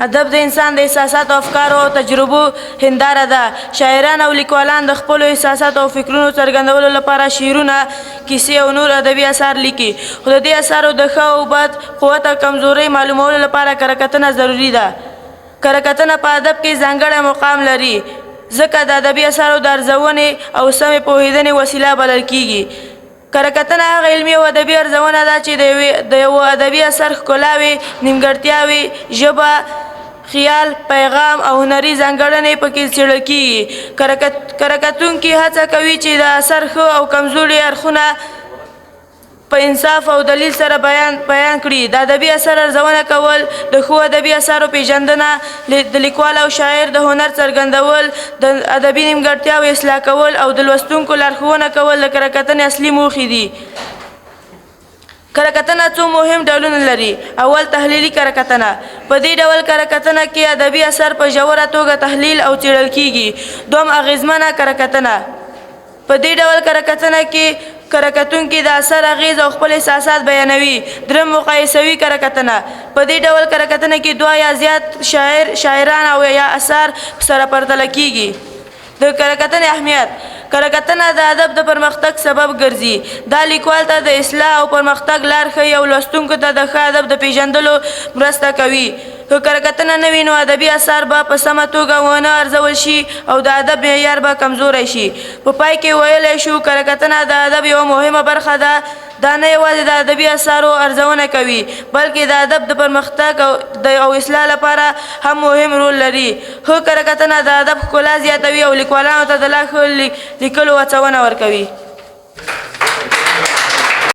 ادب د انسان د احساساتو، افکارو او تجربو هنداره ده. شاعران او لیکوالان د خپلو احساساتو او فکرونو څرګندولو لپاره شعرونه، کیسې او نور ادبي اثار لیکي. خو د دې اثارو د ښه او بد، قوت او کمزورۍ معلومولو لپاره کره کتنه ضروري ده. کره کتنه په ادب کې ځانګړی مقام لري، ځکه د ادبي اثارو د ارزونې او سمې پوهېدنې وسیله بلل کېږي. کره کتنه هغه علمي او ادبي ارزونه ده چې د یوه ادبي اثر ښکلاوې، نیمګړتیاوې، ژبه، خیال، پیغام او هنري ځانګړنې پکې څېړل کېږي. کره کتونکي هڅه کوي چې د اثر ښه او کمزوري اړخونه په انصاف او دلیل سره بیان کړي. د ادبي اثر ارزونه کول، د ښو ادبي اثارو پېژندنه، د لیکوال او شاعر د هنر څرګندول، د ادبي نیمګړتیاوو اصلاح کول او د لوستونکو لارښوونه کول د کره کتنې اصلي موخې دي. کره کتنه څو مهم ډولونه لري. اول، تحلیلي کره کتنه. په دې ډول کره کتنه کې ادبي اثر په ژوره توګه تحلیل او څېړل کېږي. دوم، اغېزمنه کره کتنه. په دې ډول کره کتنه کې کره کتونکي د اثر اغېز او خپل احساسات بیانوي. دریم، مقایسوي کره کتنه. په دې ډول کره کتنه کې دوه یا زیات شاعر، شاعران او یا اثار سره پرتله کېږي. د کره کتنې اهمیت: کره کتنه د ادب د پرمختګ سبب ګرځي. دا لیکوال ته د اصلاح او پرمختګ لار ښيي او لوستونکو ته د ښه ادب د پېژندلو مرسته کوي. که کره کتنه نه وي، نو ادبي اثار به په سمه توګه ونه ارزول شي او د ادب معیار به کمزوری شي. په پای کې ویلی شو، کره کتنه د ادب یوه مهمه برخه ده. دا نه یوازې د ادبي اثارو ارزونه کوي، بلکې د ادب د پرمختګ او اصلاح لپاره هم مهم رول لري. ښه کره کتنه د ادب ښکلا زیاتوي او لیکوالانو ته د لا ښه لیکلو هڅونه ورکوي.